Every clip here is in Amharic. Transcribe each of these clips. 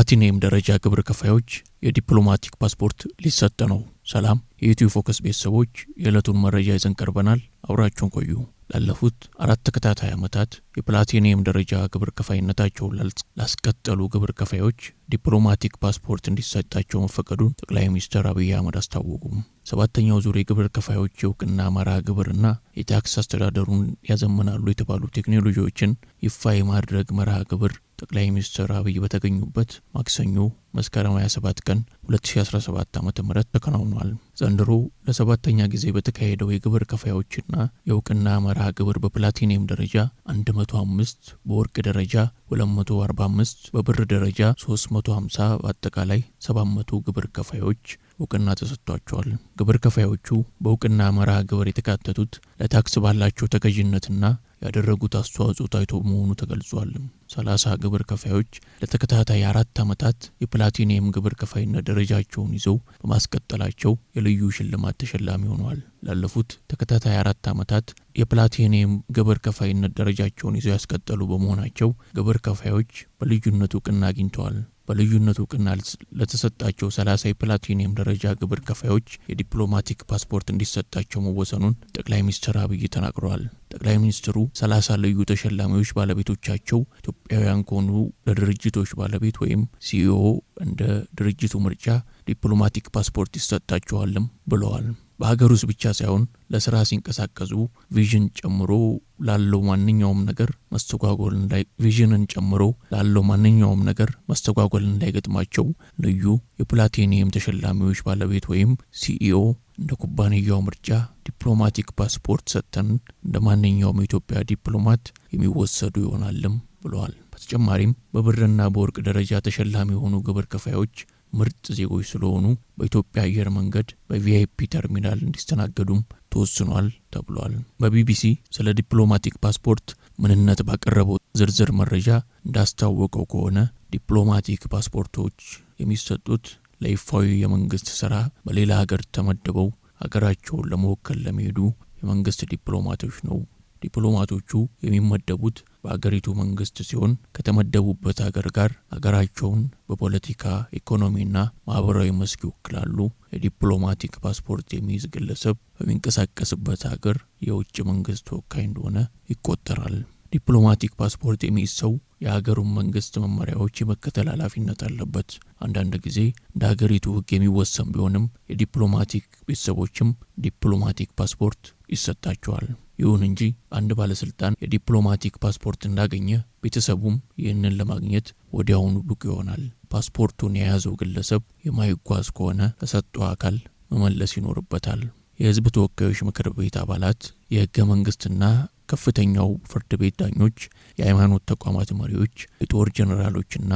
ለፕላቲኒየም ደረጃ ግብር ከፋዮች የዲፕሎማቲክ ፓስፖርት ሊሰጥ ነው። ሰላም የኢትዮ ፎከስ ቤተሰቦች፣ የዕለቱን መረጃ ይዘን ቀርበናል። አብራችሁን ቆዩ። ላለፉት 4 ተከታታይ ዓመታት የፕላቲኒየም ደረጃ ግብር ከፋይነታቸውን ላስቀጠሉ ግብር ከፋዮች ዲፕሎማቲክ ፓስፖርት እንዲሰጣቸው መፈቀዱን ጠቅላይ ሚኒስትር አብይ አህመድ አስታወቁ። ሰባተኛው ዙር የግብር ከፋዮች የእውቅና መርሃ ግብርና የታክስ አስተዳደሩን ያዘምናሉ የተባሉ ቴክኖሎጂዎችን ይፋ የማድረግ መርሃ ግብር ጠቅላይ ሚኒስትር አብይ በተገኙበት ማክሰኞ መስከረም 27 ቀን 2017 ዓ.ም ተከናውኗል። ዘንድሮ ለሰባተኛ ጊዜ በተካሄደው የግብር ከፋዮችና የእውቅና መርሃ ግብር በፕላቲኒየም ደረጃ 105፣ በወርቅ ደረጃ 245፣ በብር ደረጃ 350፣ በአጠቃላይ 700 ግብር ከፋዮች እውቅና ተሰጥቷቸዋል። ግብር ከፋዮቹ በእውቅና መርሃ ግብር የተካተቱት ለታክስ ባላቸው ተገዥነትና ያደረጉት አስተዋጽኦ ታይቶ መሆኑ ተገልጿል። 30 ግብር ከፋዮች ለተከታታይ 4 ዓመታት የፕላቲኒየም ግብር ከፋይነት ደረጃቸውን ይዘው በማስቀጠላቸው የልዩ ሽልማት ተሸላሚ ሆነዋል። ላለፉት ተከታታይ 4 ዓመታት የፕላቲኒየም ግብር ከፋይነት ደረጃቸውን ይዘው ያስቀጠሉ በመሆናቸው ግብር ከፋዮች በልዩነት እውቅና አግኝተዋል። በልዩነት እውቅና ለተሰጣቸው 30 የፕላቲኒየም ደረጃ ግብር ከፋዮች የዲፕሎማቲክ ፓስፖርት እንዲሰጣቸው መወሰኑን ጠቅላይ ሚኒስትር አብይ ተናግረዋል። ጠቅላይ ሚኒስትሩ 30 ልዩ ተሸላሚዎች ባለቤቶቻቸው ኢትዮጵያውያን ከሆኑ ለድርጅቶች ባለቤት ወይም CEO እንደ ድርጅቱ ምርጫ ዲፕሎማቲክ ፓስፖርት ይሰጣቸዋልም ብለዋል። በሀገር ውስጥ ብቻ ሳይሆን ለስራ ሲንቀሳቀሱ ቪዥን ጨምሮ ላለው ማንኛውም ነገር መስተጓጎል እንዳይ ቪዥንን ጨምሮ ላለው ማንኛውም ነገር መስተጓጎል እንዳይገጥማቸው ልዩ የፕላቲኒየም ተሸላሚዎች ባለቤት ወይም CEO እንደ ኩባንያው ምርጫ ዲፕሎማቲክ ፓስፖርት ሰጥተን እንደ ማንኛውም የኢትዮጵያ ዲፕሎማት የሚወሰዱ ይሆናልም ብለዋል። በተጨማሪም በብርና በወርቅ ደረጃ ተሸላሚ የሆኑ ግብር ከፋዮች ምርጥ ዜጎች ስለሆኑ በኢትዮጵያ አየር መንገድ በ VIP ተርሚናል እንዲስተናገዱም ተወስኗል ተብሏል። በቢቢሲ ስለ ዲፕሎማቲክ ፓስፖርት ምንነት ባቀረበው ዝርዝር መረጃ እንዳስታወቀው ከሆነ ዲፕሎማቲክ ፓስፖርቶች የሚሰጡት ለይፋዊ የመንግስት ስራ በሌላ ሀገር ተመድበው ሀገራቸውን ለመወከል ለሚሄዱ የመንግስት ዲፕሎማቶች ነው። ዲፕሎማቶቹ የሚመደቡት በሀገሪቱ መንግስት ሲሆን ከተመደቡበት ሀገር ጋር ሀገራቸውን በፖለቲካ፣ ኢኮኖሚና ማህበራዊ መስክ ይወክላሉ። የዲፕሎማቲክ ፓስፖርት የሚይዝ ግለሰብ በሚንቀሳቀስበት ሀገር የውጭ መንግስት ተወካይ እንደሆነ ይቆጠራል። ዲፕሎማቲክ ፓስፖርት የሚይዝ ሰው የሀገሩን መንግስት መመሪያዎች የመከተል ኃላፊነት አለበት። አንዳንድ ጊዜ እንደ ሀገሪቱ ሕግ የሚወሰን ቢሆንም የዲፕሎማቲክ ቤተሰቦችም ዲፕሎማቲክ ፓስፖርት ይሰጣቸዋል። ይሁን እንጂ አንድ ባለስልጣን የዲፕሎማቲክ ፓስፖርት እንዳገኘ ቤተሰቡም ይህንን ለማግኘት ወዲያውኑ ብቁ ይሆናል። ፓስፖርቱን የያዘው ግለሰብ የማይጓዝ ከሆነ ለሰጠው አካል መመለስ ይኖርበታል። የህዝብ ተወካዮች ምክር ቤት አባላት፣ የህገ መንግስትና ከፍተኛው ፍርድ ቤት ዳኞች፣ የሃይማኖት ተቋማት መሪዎች፣ የጦር ጀኔራሎችና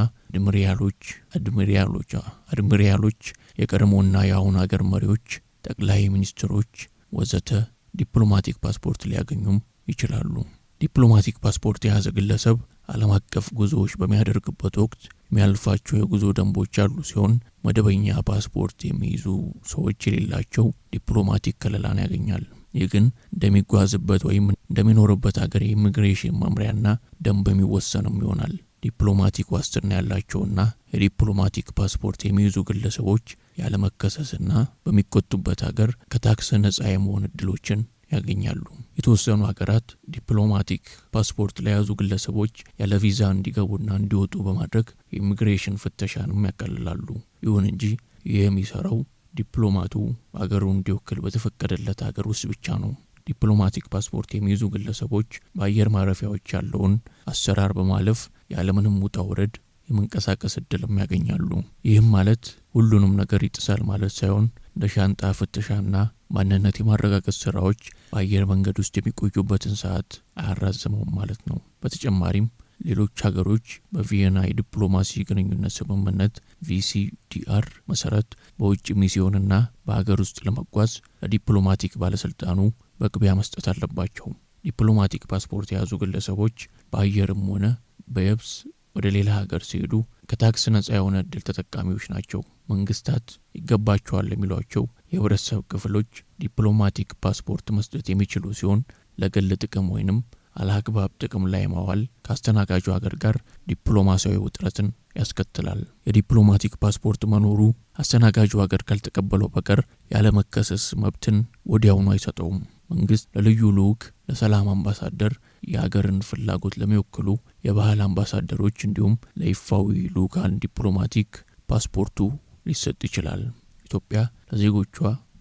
አድሚራሎች፣ የቀድሞና የአሁን ሀገር መሪዎች፣ ጠቅላይ ሚኒስትሮች ወዘተ ዲፕሎማቲክ ፓስፖርት ሊያገኙም ይችላሉ። ዲፕሎማቲክ ፓስፖርት የያዘ ግለሰብ ዓለም አቀፍ ጉዞዎች በሚያደርግበት ወቅት የሚያልፋቸው የጉዞ ደንቦች ያሉ ሲሆን መደበኛ ፓስፖርት የሚይዙ ሰዎች የሌላቸው ዲፕሎማቲክ ከለላን ያገኛል። ይህ ግን እንደሚጓዝበት ወይም እንደሚኖርበት ሀገር የኢሚግሬሽን መምሪያና ደንብ የሚወሰንም ይሆናል። ዲፕሎማቲክ ዋስትና ያላቸውና የዲፕሎማቲክ ፓስፖርት የሚይዙ ግለሰቦች ያለመከሰስና በሚቆጡበት ሀገር ከታክስ ነጻ የመሆን እድሎችን ያገኛሉ። የተወሰኑ ሀገራት ዲፕሎማቲክ ፓስፖርት ለያዙ ግለሰቦች ያለ ቪዛ እንዲገቡና እንዲወጡ በማድረግ የኢሚግሬሽን ፍተሻንም ያቀልላሉ። ይሁን እንጂ ይህ የሚሰራው ዲፕሎማቱ ሀገሩን እንዲወክል በተፈቀደለት ሀገር ውስጥ ብቻ ነው። ዲፕሎማቲክ ፓስፖርት የሚይዙ ግለሰቦች በአየር ማረፊያዎች ያለውን አሰራር በማለፍ ያለምንም ውጣ ውረድ የመንቀሳቀስ እድልም ያገኛሉ። ይህም ማለት ሁሉንም ነገር ይጥሳል ማለት ሳይሆን እንደ ሻንጣ ፍተሻና ማንነት የማረጋገጥ ስራዎች በአየር መንገድ ውስጥ የሚቆዩበትን ሰዓት አያራዝመውም ማለት ነው። በተጨማሪም ሌሎች ሀገሮች በቪየና የዲፕሎማሲ ግንኙነት ስምምነት VCDR መሰረት በውጭ ሚስዮንና በሀገር ውስጥ ለመጓዝ ለዲፕሎማቲክ ባለስልጣኑ መግቢያ መስጠት አለባቸው። ዲፕሎማቲክ ፓስፖርት የያዙ ግለሰቦች በአየርም ሆነ በየብስ ወደ ሌላ ሀገር ሲሄዱ ከታክስ ነጻ የሆነ እድል ተጠቃሚዎች ናቸው። መንግስታት ይገባቸዋል የሚሏቸው የህብረተሰብ ክፍሎች ዲፕሎማቲክ ፓስፖርት መስጠት የሚችሉ ሲሆን ለግል ጥቅም ወይንም አላግባብ ጥቅም ላይ ማዋል ከአስተናጋጁ ሀገር ጋር ዲፕሎማሲያዊ ውጥረትን ያስከትላል። የዲፕሎማቲክ ፓስፖርት መኖሩ አስተናጋጁ ሀገር ካልተቀበለው በቀር ያለመከሰስ መብትን ወዲያውኑ አይሰጠውም። መንግስት ለልዩ ልዑክ፣ ለሰላም አምባሳደር፣ የሀገርን ፍላጎት ለሚወክሉ የባህል አምባሳደሮች እንዲሁም ለይፋዊ ልዑካን ዲፕሎማቲክ ፓስፖርቱ ሊሰጥ ይችላል። ኢትዮጵያ ለዜጎቿ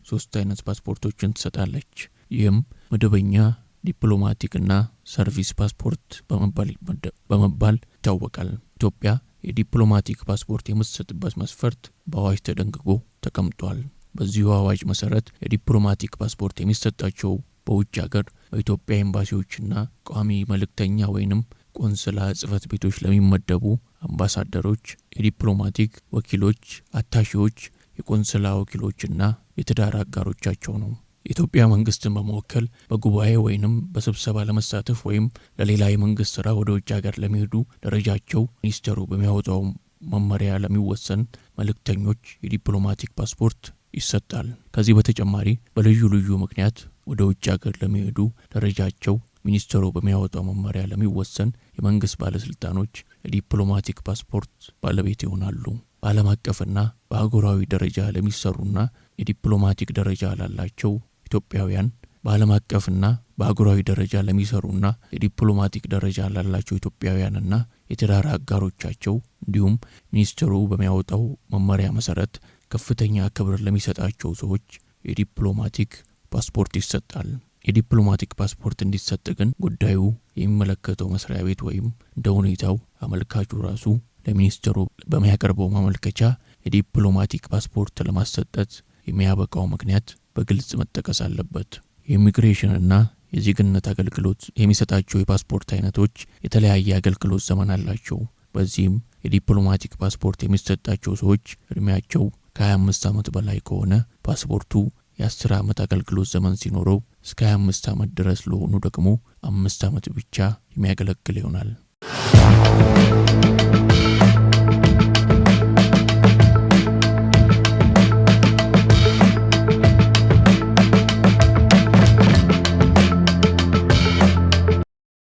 3 አይነት ፓስፖርቶችን ትሰጣለች። ይህም መደበኛ፣ ዲፕሎማቲክና ሰርቪስ ፓስፖርት በመባል ይታወቃል። ኢትዮጵያ የዲፕሎማቲክ ፓስፖርት የምትሰጥበት መስፈርት በአዋጅ ተደንግጎ ተቀምጧል። በዚሁ አዋጅ መሰረት የዲፕሎማቲክ ፓስፖርት የሚሰጣቸው በውጭ ሀገር በኢትዮጵያ ኤምባሲዎችና ቋሚ መልእክተኛ ወይንም ቆንስላ ጽሕፈት ቤቶች ለሚመደቡ አምባሳደሮች፣ የዲፕሎማቲክ ወኪሎች፣ አታሺዎች፣ የቆንስላ ወኪሎችና የትዳር አጋሮቻቸው ነው። የኢትዮጵያ መንግስትን በመወከል በጉባኤ ወይንም በስብሰባ ለመሳተፍ ወይም ለሌላ የመንግስት ስራ ወደ ውጭ ሀገር ለሚሄዱ ደረጃቸው ሚኒስተሩ በሚያወጣው መመሪያ ለሚወሰን መልእክተኞች የዲፕሎማቲክ ፓስፖርት ይሰጣል። ከዚህ በተጨማሪ በልዩ ልዩ ምክንያት ወደ ውጭ ሀገር ለሚሄዱ ደረጃቸው ሚኒስተሩ በሚያወጣው መመሪያ ለሚወሰን የመንግስት ባለስልጣኖች የዲፕሎማቲክ ፓስፖርት ባለቤት ይሆናሉ። በዓለም አቀፍና በአህጉራዊ ደረጃ ለሚሰሩና የዲፕሎማቲክ ደረጃ ላላቸው ኢትዮጵያውያን በዓለም አቀፍና በአህጉራዊ ደረጃ ለሚሰሩና የዲፕሎማቲክ ደረጃ ላላቸው ኢትዮጵያውያንና የትዳር አጋሮቻቸው እንዲሁም ሚኒስትሩ በሚያወጣው መመሪያ መሰረት ከፍተኛ ክብር ለሚሰጣቸው ሰዎች የዲፕሎማቲክ ፓስፖርት ይሰጣል። የዲፕሎማቲክ ፓስፖርት እንዲሰጥ ግን ጉዳዩ የሚመለከተው መስሪያ ቤት ወይም እንደ ሁኔታው አመልካቹ ራሱ ለሚኒስትሩ በሚያቀርበው ማመልከቻ የዲፕሎማቲክ ፓስፖርት ለማሰጠት የሚያበቃው ምክንያት በግልጽ መጠቀስ አለበት። የኢሚግሬሽንና የዜግነት አገልግሎት የሚሰጣቸው የፓስፖርት አይነቶች የተለያየ አገልግሎት ዘመን አላቸው። በዚህም የዲፕሎማቲክ ፓስፖርት የሚሰጣቸው ሰዎች እድሜያቸው ከ25 ዓመት በላይ ከሆነ ፓስፖርቱ የ10 ዓመት አገልግሎት ዘመን ሲኖረው እስከ 25 ዓመት ድረስ ለሆኑ ደግሞ 5 ዓመት ብቻ የሚያገለግል ይሆናል።